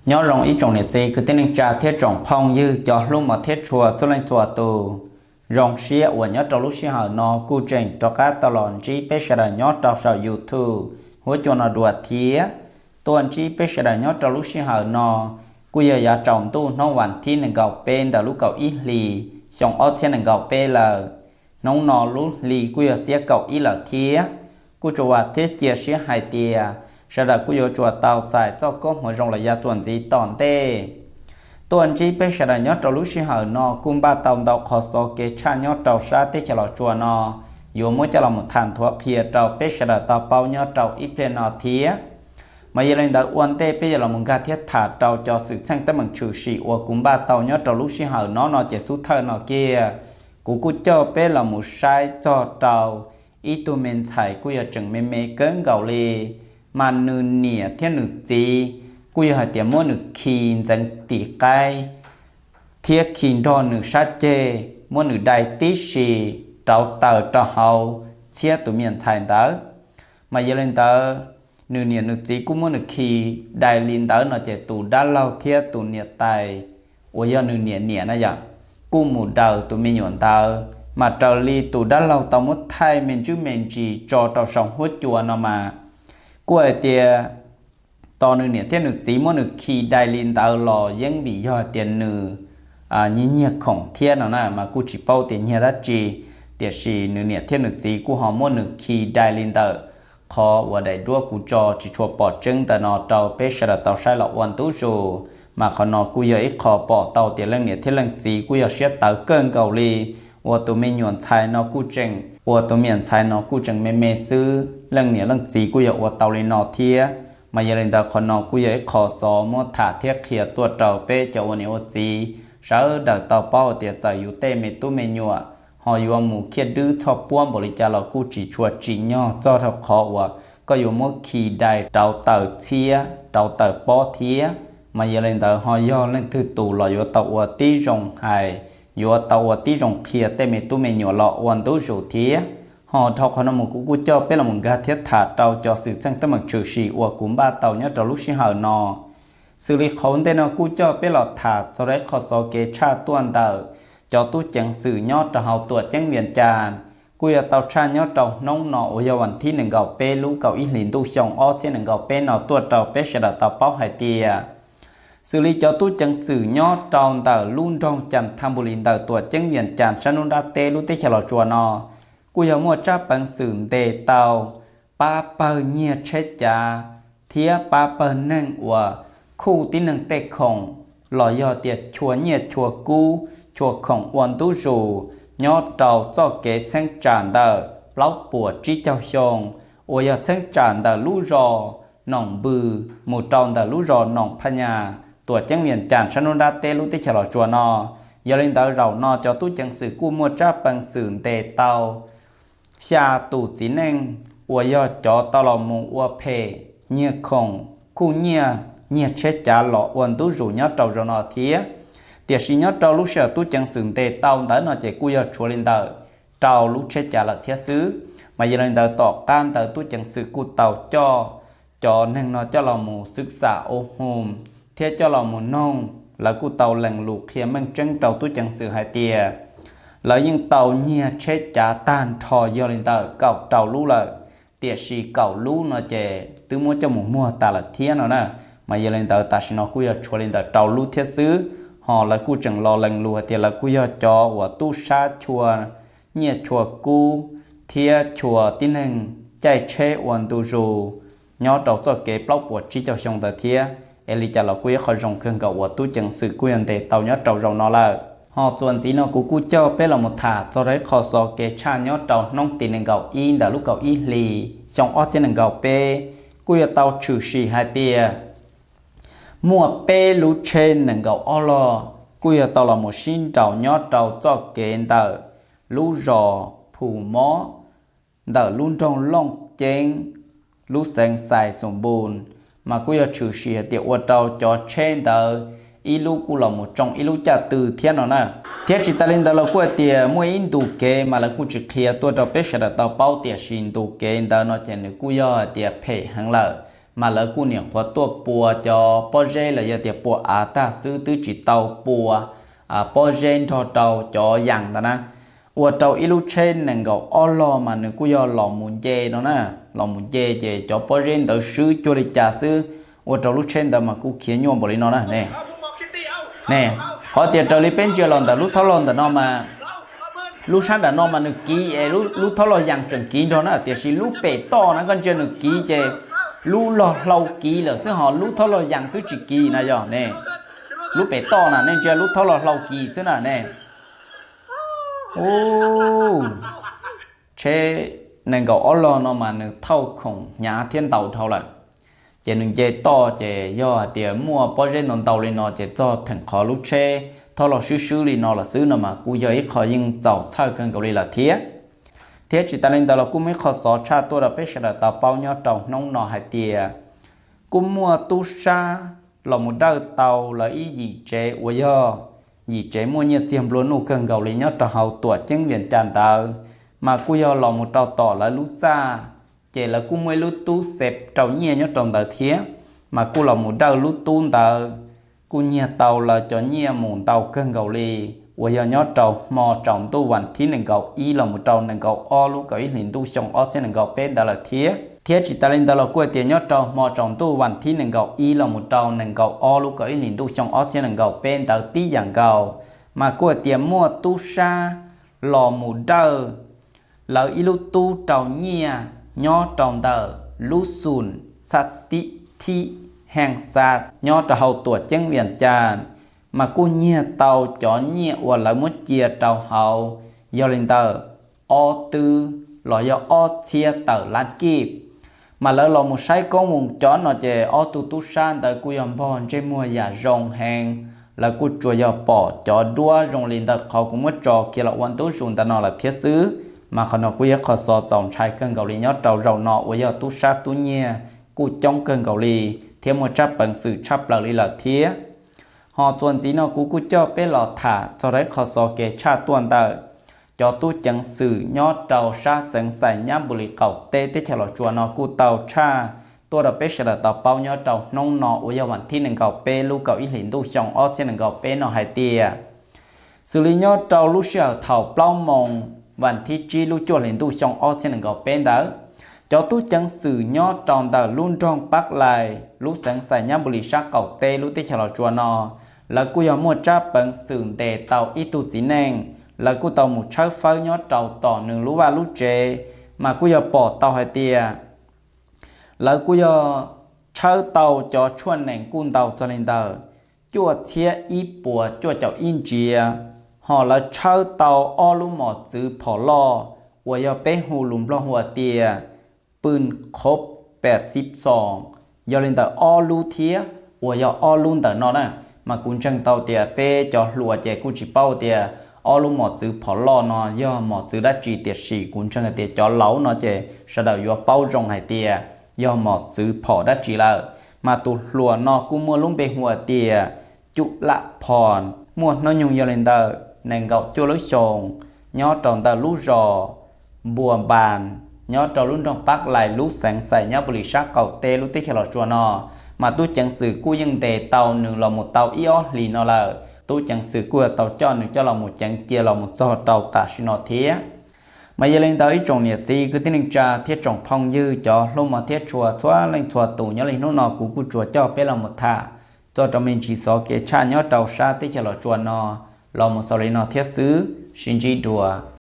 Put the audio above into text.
Nyob zoo ib tsoom niam txiv kwv tij neej tsa thiab tsoom phooj ywg cov hlub mos thiab tshua txhua leej txhua tus. Zoo siab uas nyob rau lub sij hawm no kuj tseem rov qab tau los ntsib peb sawv daws nyob rau saum YouTube huab cua no dua thiab. Tuaj ntsib peb sawv daws nyob rau lub sij hawm no kuj yog yav tsaus ntuj hnub vas thib nees nkaum peb ntawm lub kaum ib hlis xyoo ob txhiab nees nkaum peb lawm. Hnub no lub hli kuj yog xiab kaum ib lawm thiab. Kuj tsuas vam thiab cia siab hais tias sawv daws kuj yuav tsuas tau txais txoj koob hmoov zoo los yav txuas ntxiv tom ntej. Tuaj ntsib peb sawv daws nyob rau lub sij hawm no kuj npaj tau ntau qhov xov kev tshaj nyob rau sab teb chaws Los Tsuas no, yuav muab coj los mus tham nthuav qhia rau peb sawv daws tau paub nyob rau ib pliag no thiab. Mas yog li ntawd ua ntej peb yuav los mus nkag thiab tham rau cov xwm txheej teeb meem tshwm sim uas kuv npaj tau nyob rau lub sij hawm no no ces xub thawj no kiag, kuv kuj coj peb los mus saib txog rau ib tug me ntxhais kuj yog tseem me me kawg nkaus li, mas nws niam thiab nws txiv kuj yog hais tias muab nws khi ntxeev tim qaib thiab khi nrog nws sab ceg, muab nws dai tib si rauv taws rau hauv txhiab tus me nyuam ntxhais ntawd. Mas yog li ntawd, nws niam nws txiv kuj muab nws khi dai li ntawd no ces tus dab laug thiab tus niam tais uas yog nws niam niam na yom, kuj mus daws tus me nyuam ntawd, mas raws li tus dab laug tau muab thaij me ntsis me ntsis tso rau saum huab cua no mas kuj hais tias tos nws niam thiab nws txiv muab nws khi dai li ntawd los yeej vim yog hais tias nws nyiag nyiag khoom thiab no na, mas kuj tsis paub tias nyiag dab tsi, tiam sis nws niam thiab nws txiv kuj ho muab nws khi dai li ntawm qhov uas daim duab kuv tso tsis tshua pom tseeb ntawm no rau peb sawv daws tau saib los ua ntu zus. Mas qhov no kuj yog ib qho pom tau tias leej niam thiab leej txiv kuj yog siab tawv kawg nkaus li, uas tus me nyuam ntxhais no kuj tseem, uas tus me nyuam ntxhais no kuj tseem me me xwb, leej niam leej txiv kuj yog ua tau li no thiab. Mas yog li ntawd qhov no kuj yog ib qho xov muab tham thiab qhia tuaj rau peb cov ua niam ua txiv sawv daws tau paub tias txawm yus tej me tub me nyuam ho yuav mus khiaj dwb txhoj puab npaum li cas los kuj tsis tshua tsim nyog txog rau qhov uas koj yuav muab khi dai rauv taws txhiab rauv taws pob thiab. Mas yog li ntawd ho yog leej twg tus los yuav tau ua tib zoo hais, yuav tau ua tib zoo qhia tej me tub me nyuam los ua ntu zus thiab. Ho dhau qhov no mus kuv kuj coj peb los nkag thiab tham rau cov xwm txheej teeb meem tshwm sim uas kuv npaj tau nyob rau lub sij hawm no. Xws li qhov ntej no kuj coj peb los tham txog rau ib qho xov kev tshaj tuaj ntawm cov tub ceev xwm nyob rau hauv tuam ceeb Vias Cas, kuj yog tau tshaj nyob rau hnub no uas yog vas thib nees nkaum peb lub kaum ib hlis ntuj xyoo ob txhiab nees nkaum peb no tuaj rau peb sawv daws tau paub hais tias xws li cov tub ceev xwm nyob rau ntawm lub nroog Cas Thaj Npu Lis ntawm tuam ceeb Vias Cas sab hnub nrab teb lub teb chaws Los Tsuas no kuj yog muaj tsab peev xwm ntes tau pab pawg nyiag tsheb cav thiab pab pawg neeg uas khuj tib neeg tej khoom los yog tias chua nyiaj chua kub chua khoom ua ntu zus nyob rau txoj kev txheeb tsam ntawm plaub puas tsib caug xyoo uas yog txheeb tsam ntawm lub zos Noom Npws mus rau ntawm lub zos Noom Phaj Nyas tuam ceeb Vias Cas sab hnub nrab teb lub teb chaws Los Tsuas no. Yog li ntawd zaum no cov tub ceev xwm kuj muaj tsab peev xwm ntes tau xya tus txiv neej uas yog cov tau los mus ua phem, nyiag khoom, khuj nyiaj, nyiag tsheb cav los ua ntu zus nyob rau zaum no thiab. Tiam sis nyob rau lub sij hawm tub ceev xwm ntes tau ntawd no ces kuj yog tshuav li ntawm rau lub tsheb cav lawm thiab xwb. Mas yog li ntawd tom qab ntawd tub ceev xwm kuj tau coj cov neeg no coj los mus xwb xam ua hum thiab coj los mus noog, lawv kuj tau lees lus qhia meej tseeb rau tub ceev xwm hais tias lawv yeej tau nyiag tsheb cav tag nrho yog li ntawm kaum rau lub lawm, tiam sis kaum lub no ces twb muab coj mus muag tas lawm thiab no na. Mas yog li ntawd tam sim no kuj yog tshuav li ntawm rau lub thiab xwb. Ho lawv kuj tseem los lees lus hais tias lawv kuj yog cov uas tub sab chua nyiaj chua kub thiab chua tib neeg caij tsheb ua ntu zus nyob rau txoj kev plaub puas tsib caug xyoo ntawd thiab. Es li cas los kuj yog qhov zoo kawg nkaus uas tub ceev xwm kuj yog ntes tau nyob rau zaum no lawm. Ho txuas ntxiv no kuv kuj coj peb los mus tham txog rau ib qho xov kev tshaj nyob rau hnub tim nees nkaum ib ntawm lub kaum ib hlis xyoo ob txhiab nees nkaum peb, kuj yog tau tshwm sim hais tias muaj peb lub tsheb nees nkaum ob log kuj yog tau los mus sib nraus nyob rau txoj kev ntawm lub zos Phu Mob ntawm lub nroog Looj Ceeb lub xeev Xais Xoom Npus, mas kuj yog tshwm sim hais tias ua rau cov tsheb ntawd ib lub kuj los mus tsoo ib lub caj tw thiab no na. Thiab tsis tas li ntawd los kuj hais tias muaj ib ntu kev mas lawv kuj tsis qhia tuaj rau peb sawv daws tau paub, tiam sis ntu kev ntawd no ces nws kuj yog hais tias phem heev lawm. mas lawv kuj nyuam qhuav tuaj pua cov pob zeb los yog tias pua av tag xwb, twb tsis tau pua pob zeb nrog rau cov yas ntawd na. Ua rau ib lub tsheb nees nkaum ob log mas nws kuj yog los mus nce no na, los mus nce ces cov pob zeb ntawd swb cuag li cas xwb, ua rau lub tsheb ntawd mas kuj khiav nyuaj npaum li no na ne. Ne, qhov tias raws li peb ntsia los ntawm lub thob log ntawm no mas, lub sab nram no mas nws kiv es lub thob log yas tseem kiv nrog na, tiam sis lub pem toj na koj ntsia nws kiv ces lub log hlau kiv lawm xwb ho lub thob log yas twb tsis kiv na yog ne. Lub pem toj na nej ntsia lub thob log hlau kiv xwb na ne. Ub, tsheb nees nkaum ob log no mas nws thauj khoom hnyav thiab ntau dhau lawm. Ces nws nce toj ces yog hais tias muaj pob zeb ntau ntau li no ces txog theem qhov lub tsheb thob log swb swb li no lawm xwb no mas kuj yog ib qho yeej txaus txhawj kawg nkaus li lawm thiab. Thiab tsis tas li ntawd los kuj muaj ib qho xov tshaj tuaj rau peb sawv daws tau paub nyob rau hnub no hais tias kuj muaj tub sab los mus dawj tau lawv ib yim tsev uas yog yim tsev muaj nyiaj txiag nplua nuj kawg nkaus li nyob rau hauv tuam ceeb Vias Cas ntawd, mas kuj yog los mus rau tom lawv lub txaj, ces lawv kuj muaj ib lub tub xev rau nyiaj nyob rau ntawd thiab, mas kuj los mus dawj lub tub ntawd, kuj nyiag tau lawv cov nyiaj mus ntau kawg nkaus li, uas yog nyob rau hmo tsaus ntuj vas thib nees nkaum ib los mus rau nees nkaum ob lub kaum ib hlis ntuj xyoo ob txhiab nees nkaum peb ntawd lawm thiab. Thiab tsis tas li ntawd los kuj hais tias nyob rau hmo tsaus ntuj vas thib nees nkaum ib los mus rau nees nkaum ob lub kaum ib hlis ntuj xyoo ob txhiab nees nkaum peb ntawd tib yam nkaus, mas kuj hais tias muaj tub sab los mus dawj lawv ib lub tub rau nyiaj nyob rau ntawm lub xum xab tib thib heej xa nyob rau hauv tuam ceeb Vias Cas, mas kuj nyiag tau cov nyiaj uas lawv muab cia rau hauv yog li ntawm ob twb los yog ob txhiab tawm lab kib. Mas lawv los mus saib koob moos cov no ces ob tug tub sab ntawd kuj yog npog ntsej muag yam zoo heev, lawv kuj tsuas yog pom cov duab zoo li ntawm qhov kuv muab tso kiag los ua ntu zus ntawm no lawm thiab xwb. Mas qhov no kuj yog qhov xov txaus ntshai kawg nkaus li nyob rau zaum no uas yog tub sab tub nyiag kuj coob kawg nkaus li thiab muaj tsab peev xwm tshaj plaws li lawm thiab. Ho txuas ntxiv no kuv kuj coj peb los tham txog rau ib qho xov kev tshaj tuaj ntawm cov tub ceev xwm nyob rau sab xeev Xais Nyab Npus Lis qaum teb teb chaws Los Tsuas no kuj tau tshaj tuaj rau peb sawv daws tau paub nyob rau hnub no uas yog vas thib nees nkaum peb lub kaum ib hlis ntuj xyoo ob txhiab nees nkaum peb no hais tias xws li nyob rau lub sij hawm thaum plaub moos vas thib tsib lub cuaj hlis ntuj xyoo ob txhiab nees nkaum peb ntawd, cov tub ceev xwm nyob rau ntawm lub nroog Pab Lais lub xeev Xais Nyab Npus Lis sab qaum teb lub teb chaws Los Tsuas no, lawv kuj yog muaj tsab peev xwm ntes tau ib tug txiv neej, lawv kuj tau mus tshawb fawb nyob rau tom nws lub vaj lub tsev, mas kuj yog pom tau hais tias lawv kuj yog tshawb tau cov tshuaj nees kuj ntau txog li ntawm cuaj txhiab ib puas cuaj caum ib ntsiav, ho lawv tshawb tau ob lub mos txwv phom loj uas yog peb hu lus Nplog hu tias pw khob pem xib xoos, yog li ntawm ob lub thiab uas yog ob lub ntawm no na. Mas kuv ntseeg tau tias peb cov hluas ces kuj tsis paub tias ob lub mos txwv phom loj no yog mos txwv dab tsi, tiam sis kuv ntseeg tias cov laus no ces sawv daws yuav paub zoo hais tias yog mos txwv phom dab tsi lawm. Mas tus hluas no kuj muaj lub npe hu tias Cum Lam Phos, muaj hnub nyoog yog li ntawm nees nkaum cuaj lub xyoos, nyob rau ntawm lub zos Npua Npas, nyob rau lub nroog Pab Lais lub xeev Xais Nyab Npus Lis sab qaum teb lub teb chaws Los Tsuas no. Mas tub ceev xwm kuj yeej ntes tau nws los mus tau ib ob hlis no lawm, tub ceev xwm kuj tau coj nws coj los mus ceev cia los mus txog rau tam sim no thiab. Mas yog li ntawd ib tsoom niam txiv kwv tij neej tsa thiab tsoom phooj ywg cov hlub mos thiab tshua txhua leej txhua tus, nyob li hnub no kuv kuj tsuas coj peb los mus tham txog rau me ntsis xov kev tshaj nyob rau sab teb chaws Los Tsuas no los mus xaus li no thiab xwb, sib ntsib dua.